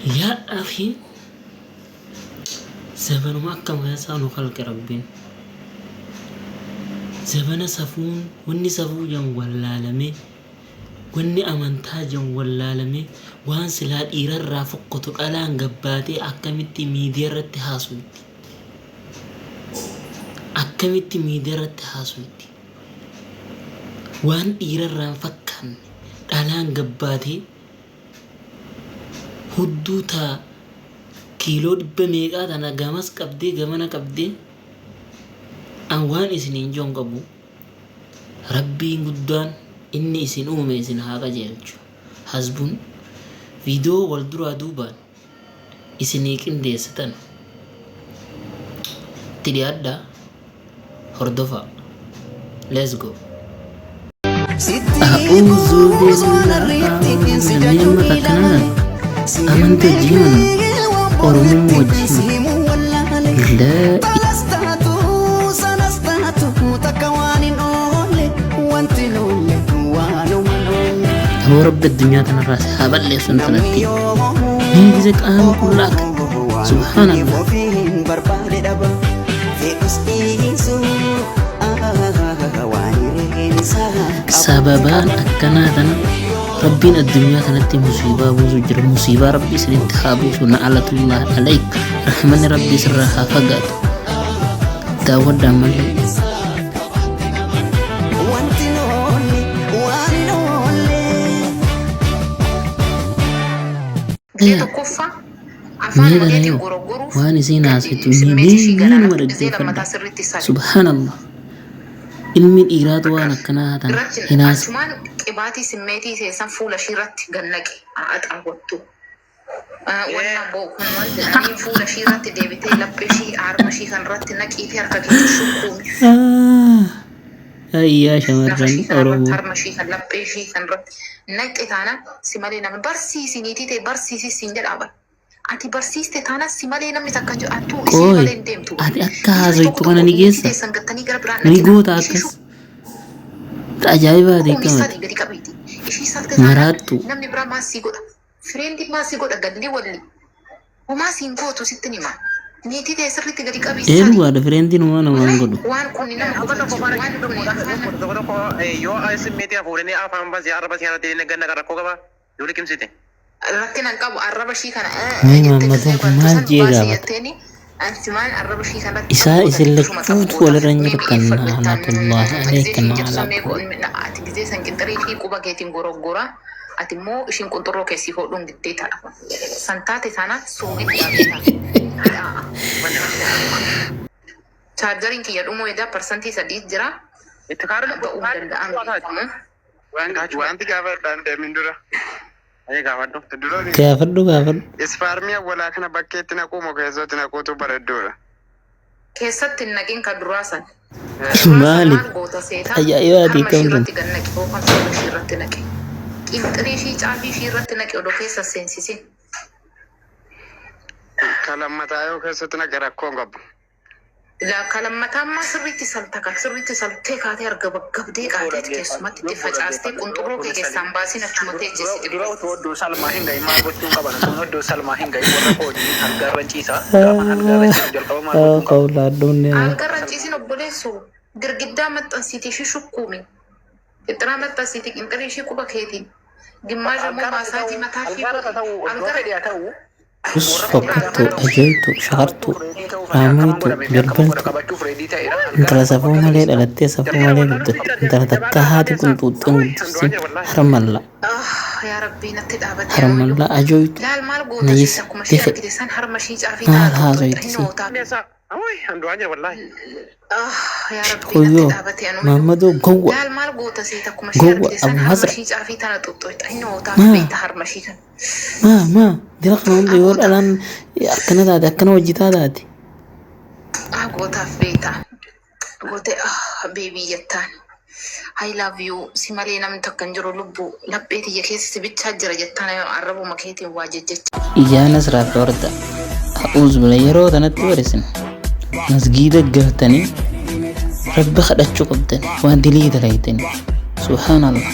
Yaa akhi, zabanuma akkam keessaa nu kalqe Rabbiin? Zabana safuun, wanni safuu jedhamu wallaalamee, wanni amantaa jedhamu wallaalamee, waan silaa dhiirarraa fokkotu dhalaan gabbaatee akkamitti miidiyarratti haasofti? Akkamitti miidiyarratti haasofti? Waan dhiirarraa hin fakkaanne dhalaan gabbaatee hudduu taa kiiloo dhibba meeqaa tana gamas qabdee gamana qabdee. An waan isiniin jedhu hin qabu. Rabbiin guddaan inni isin uume isin haa qajeelchu. Hasbun viidiyoo wal duraa duubaan isinii qindeessa tana itti dhiyaadhaa hordofaa. Let's go. A'uuzu billaahi. Namni amma takkanaa amantii hojii himanna, Oromummaa hojii himanna. Laa. Aboo, Rabbi addunyaa tanarraa si haa balleessu intalatti. Mee gise qaama qullaa akka, subhaanallah. Sababaan akkanaa tana Rabbiin addunyaa tanatti musiibaa buusu jira. Musiibaa Rabbi isinitti haa buusu. Na'alatullah alayk. Rahmanni Rabbi sirraa haa fagaatu. Daawwadhaa malee. Wanti noolli waan hin oolle. Gisee tokkoffaa Mee afaanuma tana keetiin yoo goroggoruuf waan isiin gadi haasoftu mee simmeetii ishii mee ganaa numa gisee dhaggeeffadha. lammataa sirriitti sali. Subhaanallah. Ilmi dhiiraatu waan akkanaa tana Irratti hin haasa'u. achumaan qibaatii simmeetii seessan fuula ishii irratti gad naqi haa axaawwattu. Wanna boo kun maal jedhanii fuula ishii irratti deebitee laphee ishii harma ishii kan irratti naqiitee harka keetiin shukkuumi. Ayyaa Nafa shamarran ishii kan irratti, Oromoo. harma ishii kan laphee ishii kan irratti naqxe taanaan si malee namni barsiisi, niitii ta'e barsiisi siin jedhaa bara. Ati barsiiste taanaan si malee namni takka hin jiru, attuu isii Qooyi malee hin deemtu bara. ati akka Dhiirri haasoytu tokko kana tokko ni niitii geessa? teessan gattanii gara biraan Ni dhaqinaa. goota Ishii akkas? Ajaa'ibaati shukuumi akkamati. sali gadi qabiiti. Ishii salte taanaan Maraattu. namni biraa maal sii godha? Fireendiin maal sii godha? Galli walli. Homaa siin gootu, sittin hima. Niitii tee sirriitti gadi qabii Ee sali. Dhugaadha, fireendiin homaa namaan Wallahi godhu. waan kun nama Tokko tokko kofalchiisu faana waan kun afaan tokko tokko yoo simmeetii hafuuranii afaan basee arraba si irratti ganna kan rakkoo qaba yoo liqimsite. Rakkina hin qabu, arraba ishii kana Mee jettee maammadoon gisee kun bantu maal san jee baasii gaafata? jetteeni ansimaan arraba ishii kanatti Isaa xaphoota isin jechuuma lachuutu xaphoota walirra hin mee jirtan, mi'eeffadhu jettaan la'anatullahi gisee alayka ishiin jettu san mee ma'alaa. Ati gisee san qinxirii ishii quba keetiin goroggora, ati immoo ishiin qunxurroo keessii hodhuun giddeetaadha. San taate taanaan soogiddaa beektaa. Chaarjariin kiyya dhumuu edaa, 3% jira. Itti kaarri Ba'uu hin danda'an beekamu. Wanti gaafadhaan deemin dura. Ee, gaafadhu. Dura Gaafadhu, gaafadhu. Ispaarmii awwalaa kana bakkeetti naquu moo keessootti naquutu bareedduudha? Keessatti hin naqin ka duraa san. Ka duraa san Maali? maal goota seeta? Ajaa'ibaati Harma ishii akkam kun. irratti gad naqi yookaan fuula ishii irratti naqi. Qinxirii ishii caafii ishii irratti naqi odoo keessa hin seensisin. Ka lammataa yoo keessatti naqe rakkoo hin qabu. Laa, ka lammataa ammaa sirriitti salta ka sirriitti saltee kaatee arga baggabdee qaateet keessumatti itti facaastee qunxurroo kee keessaan baasiin achuma teechisi Dura xiqqoo. utuu oddoo salmaa hin gahin maal gochuun qaban? Utuun oddoo salmaa hin gahin warra koo wajjin algaarra ciisa. Gaafan algaarra ciisu jalqaba maal gochuun qaba? Qawlaadhuun. Algarra hin ciisin obboleessoo, girgiddaa maxxansiitii ishii shukkuumi. Qinxiraa maxxansiitii qinxirii ishii quba keetiin. Gimmaasha immoo Algaarra maasaajii mataa ishii algaarra godhi. ta'u oddoo Algarra fedhe haa ta'u. Us fokkattuu, ajooytu, shakartuu, raamoytu, bilbiltu, intala safuu malee dhalattee safuu malee guddatte, intala takkaa haati qunxuuxxeen guddifte, harmalla, Ah, yaa Rabbii, natti dhaabate harmalla ajooytu, Laal, maal goota najis seeta? Akkuma ishee bife argite san harma ishii caafii maal tana haasoyti tuttuqxa hin si ootaa. Awai, andu'aan jira wallahi. Ah, yaa Rabbii, natti Kuyyoo dhaabate anuyyuu. Maammadoo gowwa Laal, maal goota seeta? Akkuma ishee gowwa argite san Abu harma Masra ishii caafii tana tuttuqxa hin ootaa maa beekta harma ishii kana. Maa maa dira kana hunda yoo Gootaaf. dhalaan akkana taate, akkana hojjetaa taate. Ah, gootaaf beekta. Goote, ah, baby jettaan. I love you, si malee namni takka hin jiru, lubbuu laphee tiyya keessa si bichaa jira jettaan arrabuma keetiin waa jejjecha. Ijaanas raafe horda. A'uuzu billah, yeroo tanatti barisin masgiida galtanii Rabbi kadhachuu qabdan, waan dilii dalaytanii. Subhaanallah.